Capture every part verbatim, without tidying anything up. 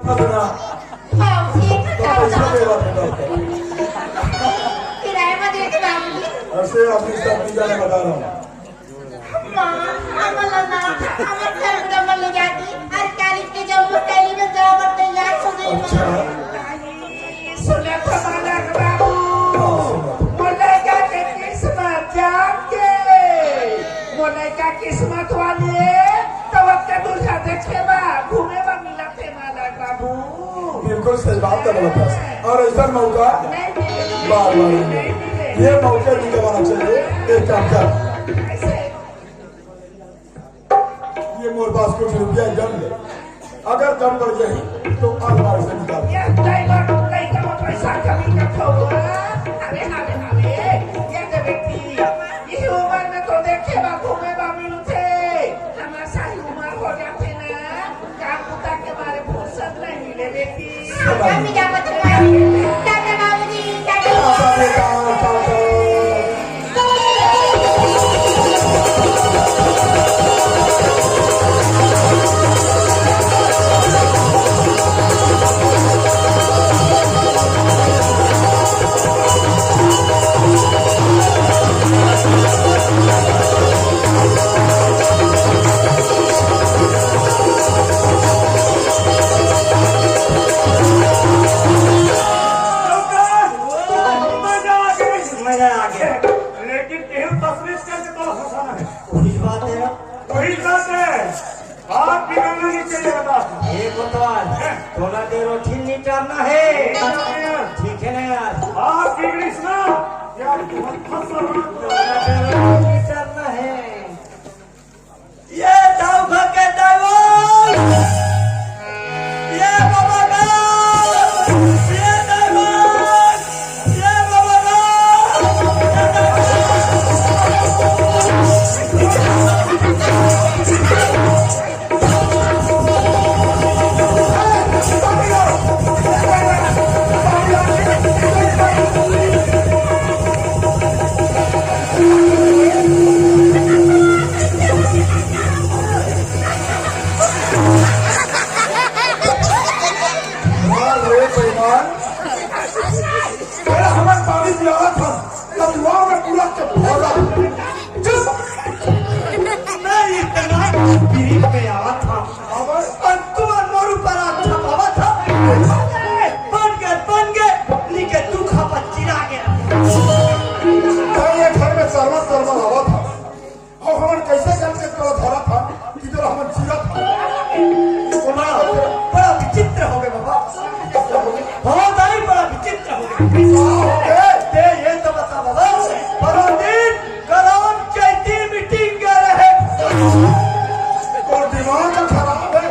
सुना। बाबूजी, एक तो पैसा दे बात है। किराए में दे दे बाबूजी। ऐसे अपनी सब की जाने बता रहा हूँ। माँ, हमला ना, हमर घर में मर ले जाती। आज काली के जो मुस्तैली में जावत तैयार हो गई। अच्छा। सुनत हो बालक बाबू, मोर लइका के किस्मत जाग गे। मोर लइका किस्मत वाले, तब अब के दूल्हा देखे बा, घूमे बा मिलत हे बालक बाबू। बिल्कुल सही बात है बोला था। और ऐसा मौका नहीं मिले। बार बार नहीं मिले। ये मौका नहीं गंवाना चाहिए। एक काम कर, ऐसे ये मोर पास कुछ रुपया जम ले, अगर जम पड़ जाही तो अलमारी से निकाल। ये ड्राइवर लइका में पैसा कमी का खबर। अरे ना रे, ना रे, ये दे बेटी, ये उम्र में तो देखे बा घूमे बा मिलथे, हमार सारी उम्र हो जाथे ना, काम बुता के मारे फुर्सत नहीं मिले बेटी। टाटा बाबूजी, टाटा। टाटा बेटा, टाटा। मजा आ गया। लेकिन केहू तस्वीर करके तो हंसाना है। वही बात है। वही बात है। आप बिगड़ना नहीं चाहिए, बता। ये कोतवाल, हैं? तोला दे रोटी नहीं करना है। नहीं करना है। ठीक है ना यार? आप बिगड़िस ना, यार, तू हम फंस रहा। तोला दे रोटी नहीं करना है। ये दाऊ भर के दाऊ। ये बाबा का। ये दाऊ। ये बाबा का। मार रे बेईमान। अरे हमर पानी पियावत हन, लतुआ में पूरा के भरा। चुप। मैं इतना पीरित में आवत हन। अबर अंतुआ मोर ऊपर हाथ थपावत हन। बन गए, बन गए, नी के दुख अपन चिरा गया। तो ये घर में चलवा चलवा आवत हन। अउ हमन कइसे जान के तोला धरत हन कि तोला हमन चीरत हन? बड़ा, बड़ा विचित्र होगे बाबा। हाँ दाई, बड़ा विचित्र होगे। का होगे? ते ये तो बता बाबा, परादीन कराम चैती मीटिंग करे हे। तोर दिमाग खराब हे।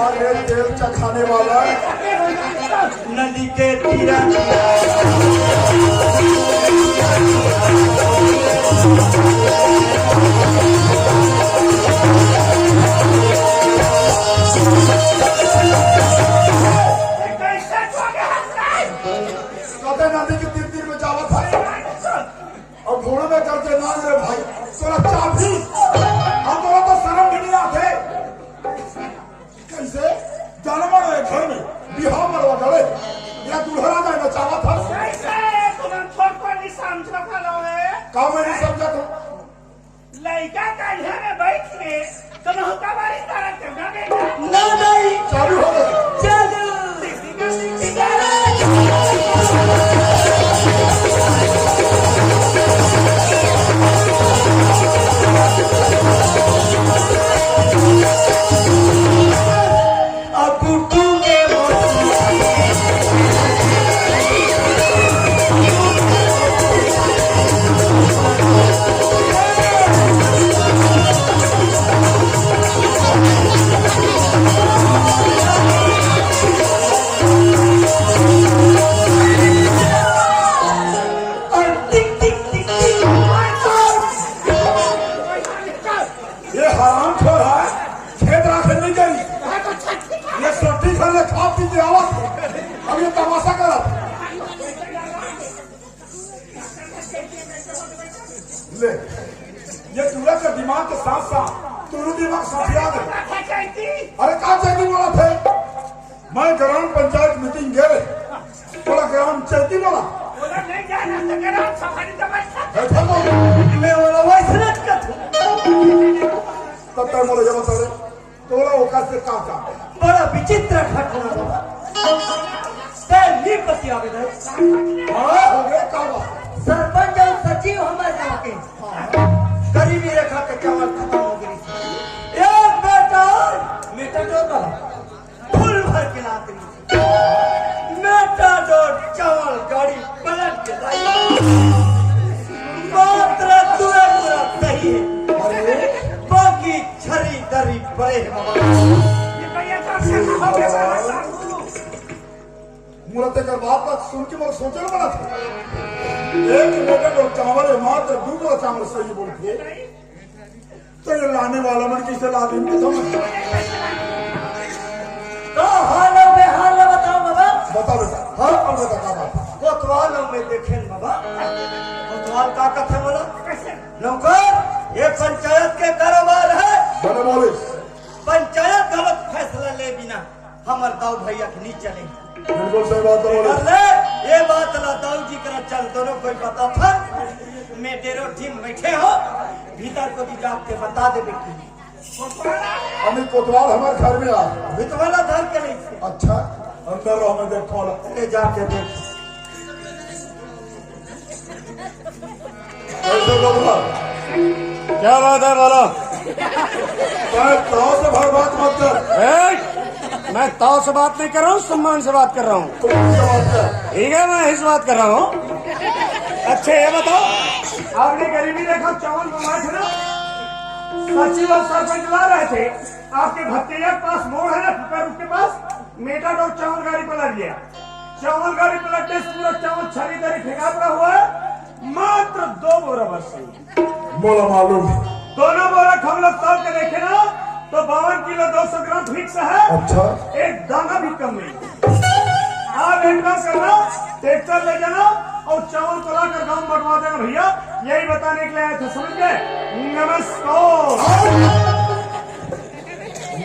अरे तेल चखाने वाला। नदी के तीरा। कते नदी के तीर तीर में जावत है। अउ घोड़ा में करके नाच रे भाई, तोला चाबही, अउ तोला तो शरम भी नहीं आथे। कइसे जानवर हे घर में बिहाव मरवा डरे, या दुल्हन आ जाए नचावत हस। कइसे तुमन छोट को नहीं समझत हव? का मैं नहीं समझत हूँ? लइका करिहा में बइठ के, तो नहुका बारी तारा चौका बेटा। ना नहीं। चालू हो गए। चालू। ये आवत, अब ये तमाशा करत। ले, ये टूरा के दिमाग के साथ साथ तोरो दिमाग साथिया दे। अरे का चैती बोलथे? मैं ग्राम पंचायत मीटिंग गे रहे, बोला ग्राम चैती बोला। बैठा तो। मैं बोला वैसे नहीं करता। तब तक बोले, ये बता रे, तोला ओकर से का का? बड़ा विचित्र घटना बाबा। ते नी पतियावे दे। हाँ, हो गए का बात? सरपंच अउ सचिव हमर गाँव के। हाँ। गरीबी रेखा के चावल खतम हो गई। एक बेटा, मेटाडोर वाला, फुल भर के लात रही। मेटाडोर चावल गाड़ी पलट के लाई। मात्र दूरा दूरा सही है। अरे? बाकी छरी दरी परे हे बाबा। ये भैया तो अच्छा हो गया बाबा। मोला तेकर बात ला सुन के मोला सोचे ला पड़ा था। एक मेटाडोर चावल हे, मात्र दू बोरा चावल सही बोलथे। तो ये लाने वाला मन किसे ला दिन के समझ। का हाल हे बेहाल हे बताओ बाबा। बता बेटा, हाँ, अब बता का बात। कोतवाल में देखेन बाबा। कोतवाल का कथे बोला? नौकर, ये पंचायत के कारोबार हे। बने बोलिस। पंचायत गलत फैसला ले बिना हमर दाऊ भैया के नी चले। बिल्कुल सही बात हे। कर ले, ये बात ला दाऊ जी करा चल, दोनों कोई बताथन। मैं डेरो टीम बैठे हो, भीतर को भी जाके बता दे बेटी। अभी कोतवाल हमर घर में आ। अभी तुम्हारा घर के नहीं। अच्छा, अंदर रहो, मैं देखो ला। ले जाके देख। कैसे बबुआ? क्या बात है, बोलो। मैं ताव से भर बात मत कर। ए, मैं ताव से बात नहीं कर रहा हूँ, सम्मान से बात कर रहा हूँ। तो किससे बात कर? ठीक है, मैं इस बात कर रहा हूँ। अच्छा, ये बताओ, आपने गरीबी देखा, चावल मंगवाए थे ना, सचिव और सरपंच ला रहे थे, आपके भतीजे के पास मोड़ है ना, फुकर के पास, मेटाडोर चावल गाड़ी पलट गया। चावल गाड़ी पलटने से पूरा चावल छरी दरी फेंका पड़ा हुआ है, मात्र दो बोरा बस है। मोला मालूम है। दोनों बोरा हम लोग तौल के देखे ना, तो बावन किलो दो सौ ग्राम फिक्स है। अच्छा। एक दाना भी कम नहीं। आप एक काम करना, ट्रैक्टर ले जाना और चावल को लाकर गांव में बंटवा देना भैया, यही बताने के लिए आए थे, समझ गए? नमस्कार।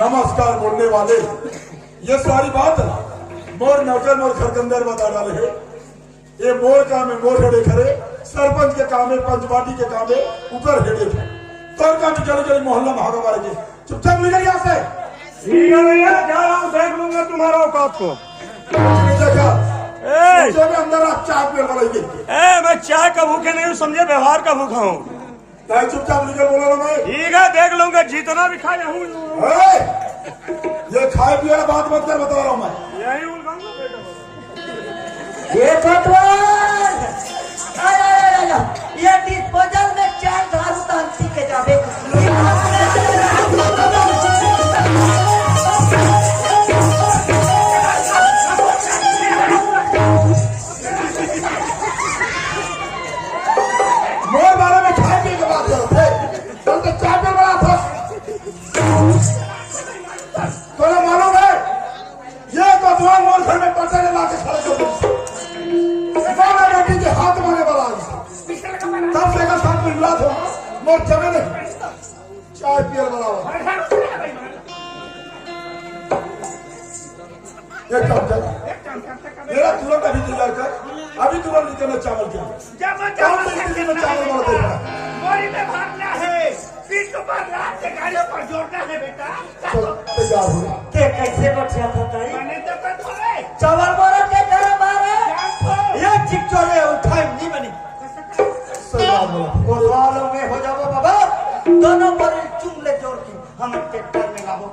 नमस्कार बोलने वाले, ये सारी बात मोर नौकर मोर घर के अंदर बता डाले है। ये मोर काम है, मोर हेड़े करे, सरपंच के काम है, पंचवाटी के काम है, ऊपर हेड़े थे। तोर काम जल्दी जल्दी मोहल्ला में भागा मारेंगे, चुपचाप निकल यहाँ से। ठीक है भैया, जा रहा हूँ, देख लूंगा तुम्हारा औकात को। ए! सोचे में अंदर आप चाय पिए पड़ेंगे। ए, मैं चाय का भूखे नहीं हूँ, समझे, व्यवहार का भूखा हूँ। तय चुपचाप निकल, बोला ना मैं। ठीक है, देख लूंगा, जितना भी खाए हूँ। ए! ये खाए पिए वाला बात मत कर, बता रहा हूँ मैं। यही उलझाऊंगा बेटा। ये कोतवाल! आय, आय, आय, आय, ये डिस्पोजल में चार दारू तान पी के जाबे। मोर बारे में खाए पी के बात करत हे। तब तो चाय पे बड़ा था। तोला मालूम है? ये तो दुआ मोर घर में पत्थर ला के खड़े कर दे। मारा बेटी के हाथ मारे वाला है। तब से का साथ में मिला था, मोर जमे नहीं। चाय पियल वाला हो। एक काम कर। मेरा तुरंत अभी तैयार कर। अभी तुरंत निकलना चावल के। जब मैं कौन चावल से निकलना चावल है, वाला देख रहा? बोरी में भरना है। पीठ पर लाद के गाड़ी पर जोड़ना है बेटा। चल, तैयार हो। ते कैसे बचिया था ताई? मैंने तो कर थोड़े। चावल बोरा के घर बारे। जान तो। ये चिकचोरे उठाई नहीं बनी। सही बात बोला। कोतवालों में हो जाओ बाबा। दोनों पर चुन ले जोर की। हम ट्रैक्टर में लाओ।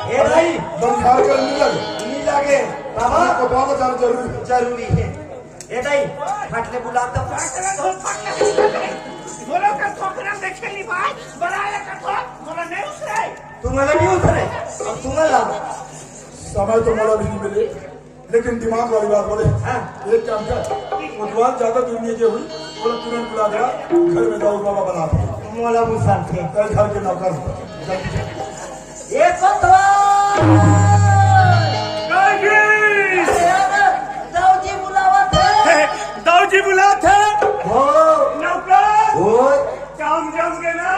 ए भाई। बंधार कर नहीं लगे। नहीं लगे। बाबा। कोतवाल का जाना जरूरी है। जरूरी है। ए दाई, फाटले बुला तो। फाटले तो फाटले। बोलो का ठोकरा देखे ली भाई, बड़ा आया का ठोक, बोलो नहीं उतरे। तुम्हाला नहीं उतरे, अब तुम्हाला। समय तो मला भी नहीं मिले, लेकिन दिमाग वाली बात बोले। हाँ। एक काम कर, कोतवाल ज्यादा दूर नहीं गए हुई, बोला तुरंत बुला दे, घर में जाओ बाबा बना दे। मोला मुसाफिर। कल घर के नौकर हो, जल्दी जा। ए कोतवाल! जी बुलात हे। हो। नौकर। हो। काम जम गे ना।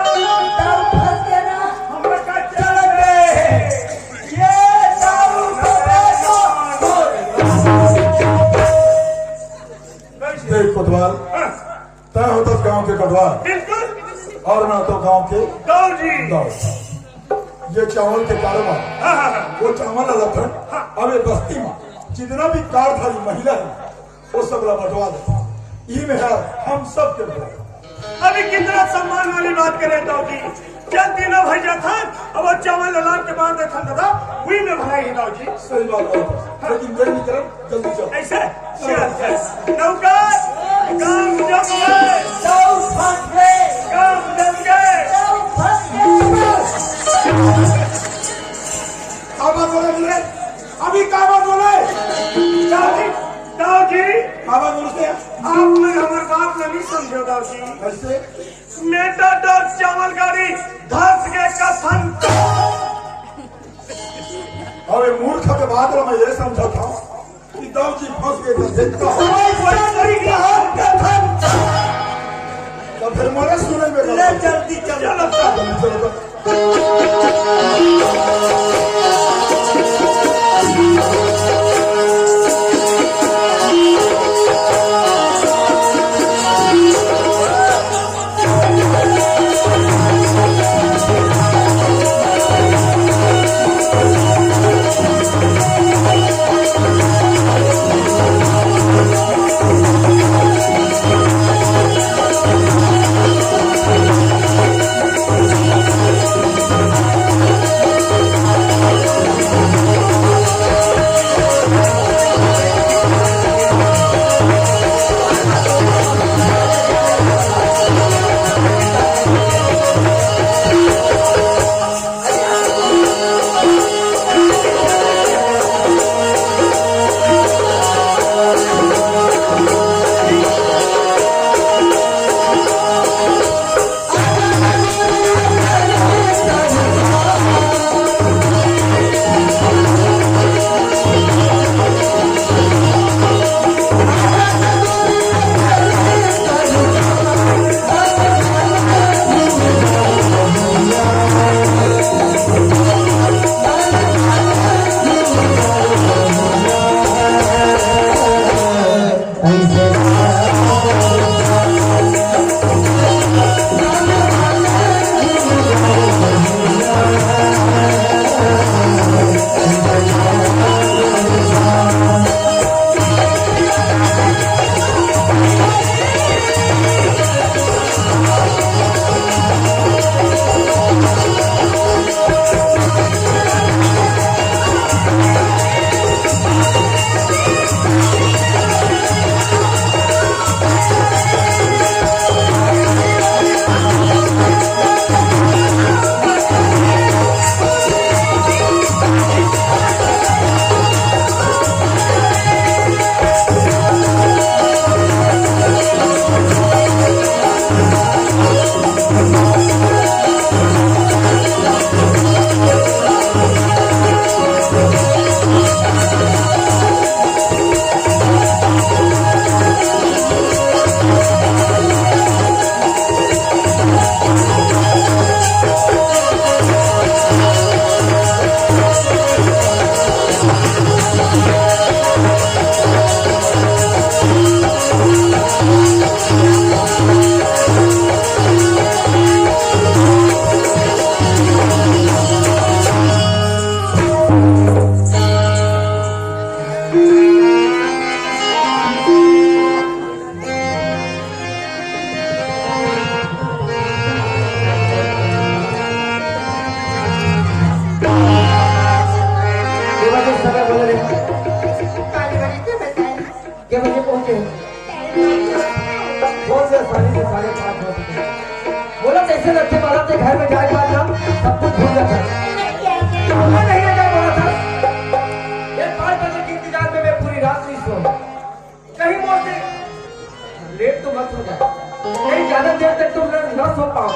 दाऊ फंस गे ना। हमरा का चल दे। ये दाऊ को देखो। देख कोतवाल, हाँ। तैं होतस गांव के कोतवाल। बिल्कुल। अउ मैं तो गांव के दाऊ जी। दाऊ। ये चावल के कारोबार, हाँ, हाँ, हाँ। वो चावल ला रखन, हाँ। अब ये बस्ती में जितना भी कारधारी महिला हे, वो सब ला बंटवा देथन। ई में हर हम सब के भला। अभी कितना सम्मान वाली बात करे दाऊ जी। जब तीनों भाई जाथन, अब वो चावल ला लान के बांट देथन दादा, वही में भलाई हे दाऊ जी। सही बात है। लेकिन देर नहीं करन, जल्दी चल। ऐसे? चल, चल। नौकर, काम जम गे। दाऊ फंस गे। काम जम गे। दाऊ फंस गे। का बात बोले बोले? अभी का बात बोले? दाऊ जी, दाऊ जी। का बात बोलते हैं? आप मन हमर बात ला नहीं समझो दाऊ जी। कैसे? मेटा डर चावल गाड़ी धस के कथन। अरे मूर्ख के बात ला मैं ये समझा था कि दाऊ जी फंस गे तो देखता हूँ। ओए, बड़ा तरीका है, कथन। तो फिर मोरे सुने में ले जल्दी चल। चलो, चलो, चलो। के बजे पहुंचे? बोल दे, साढ़े से साढ़े पाँच बज गए। बोला, कैसे लड़के वाला के घर में जाए बाद ना सब कुछ भूल जाता है। बोला नहीं, ये क्या बोला था? ये पाँच बजे के इंतजार में मैं पूरी रात नहीं सो। कहीं मोर से लेट तो मत हो जाए, कहीं ज्यादा देर तक तुम लोग ना सो पाओ।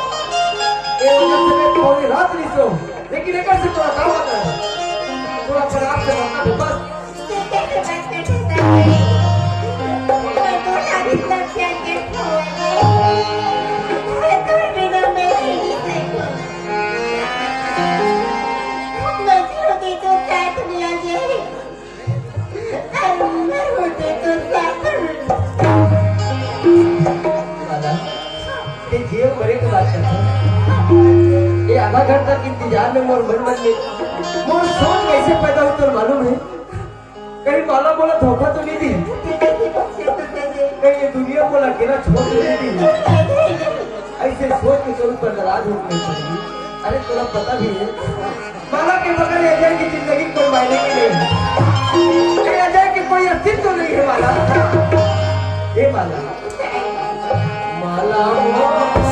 ये वजह से मैं पूरी रात नहीं सो, लेकिन एक से थोड़ा काम आता है, थोड़ा पर आपसे मतलब बस। तू कैसे बात करता है? मैं तो शादी लग जाके खोए। तोर बिना मैं रह नहीं सकूं। मैं छोटी तो साथ में आ जाए। अरे, मैं होती तो साथ में। माला, ते जियो करे के बात करता। ये आधा घंटा के इंतजार में मोर मन मन में मोर सोच कैसे पैदा हुई, तो मालूम है? कहीं माला मोला धोखा तो नहीं दी? कहीं ये दुनिया मोला अकेला छोड़ तो नहीं दी? ऐसे सोच के स्वरूप पर नाराज हो गई। अरे, तोला पता भी है, माला के बगैर अजय की जिंदगी कोई मायने की नहीं है। अजय के कोई अस्तित्व नहीं है, माला। हे माला, माला।